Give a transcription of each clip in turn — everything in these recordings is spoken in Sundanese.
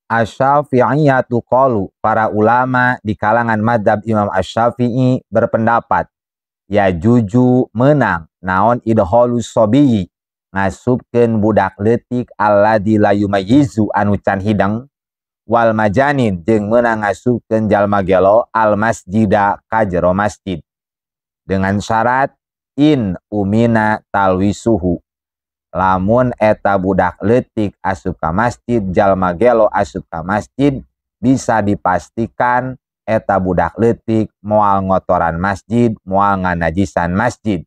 Asy-Syafi'iyatu qalu, para ulama di kalangan madzhab Imam Asy-Syafi'i berpendapat, ya juju menang naon idkhalus sobiyi ngasupkeun budak leutik alladzi la yumayyizu anu can hidang wal majanin jeung meunang ngasupkeun jalma gelo al masjida ka jero masjid dengan syarat in umina talwisuhu, lamun eta budak leutik asup ka masjid, jalma gelo asup ka masjid, bisa dipastikan eta budak leutik moal ngotoran masjid, moal nganajisan masjid.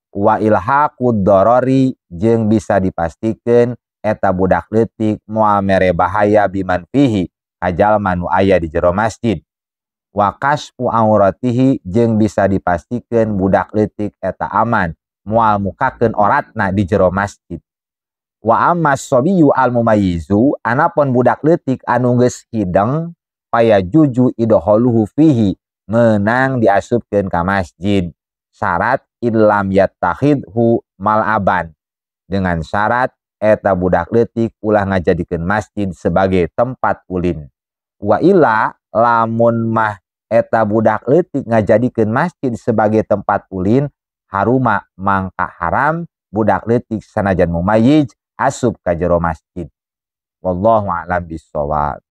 Wa ilhaqud dorori jeung bisa dipastikan eta budak leutik moal mere bahaya biman fihi ka jalma nu aya di jero masjid. Wa kasfu auratihi jeung bisa dipastikan budak leutik eta aman moal mukakeun oratna di jero masjid. Wa amma sobiyu al mumayyizu anapun budak leutik anu geus hideng paya juju idholuhu fihi menang diasupkeun ka masjid syarat illam yattakhidhu malaban, dengan syarat eta budak leutik ulah ngajadikeun masjid sebagai tempat ulin. Wa illa lamun mah eta budak leutik ngajadikeun masjid sebagai tempat ulin, haruma mangka haram budak leutik sanajan mumayyiz asup ka jero masjid. Wallahu a'lam bissawab.